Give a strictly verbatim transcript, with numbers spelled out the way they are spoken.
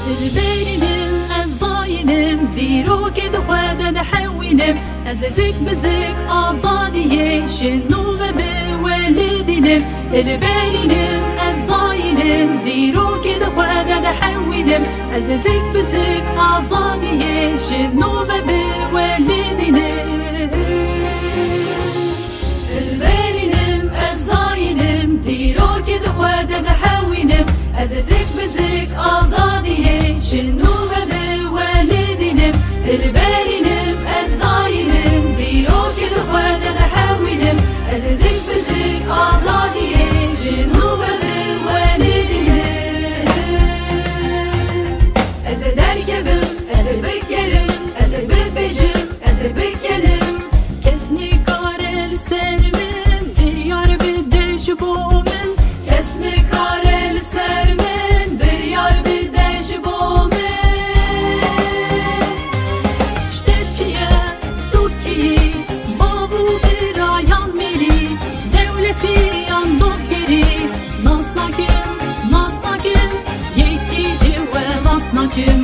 Dilberînim, ez zayînim, dîrokê di xwe de dihewînim. Ez zik bi zik azadiyê ji nû ve bi we lê dînim. Dilberînim, ez zayînim, dîrokê di xwe de dihewînim. Ez zik bi zik azadiyê ji nû ve bi we lê dînim. Dilberînim, ez zayînim, dîrokê di xwe de dihewînim. Ez zik bi zik azadiyê ji nû ve bi we lê dînim. Dilberînim, ez zayînim, dîrokê di xwe de dihewînim. Ez zik bi zik azadiyê ji nû ve bi we lê dînim. Ez ê derkevim, ez ê bikerim, ez ê bibêjim, ez ê bikenim. Kes nikare li ser min biryar bide ji bo min. Kes nikare li ser min biryar bide ji bo min. Ji ter çi ye, tu kî yî, bav û birayan mêrî, dewletî yan dozgerî, nas nakim, nas nakim, yekî ji we nas nakim.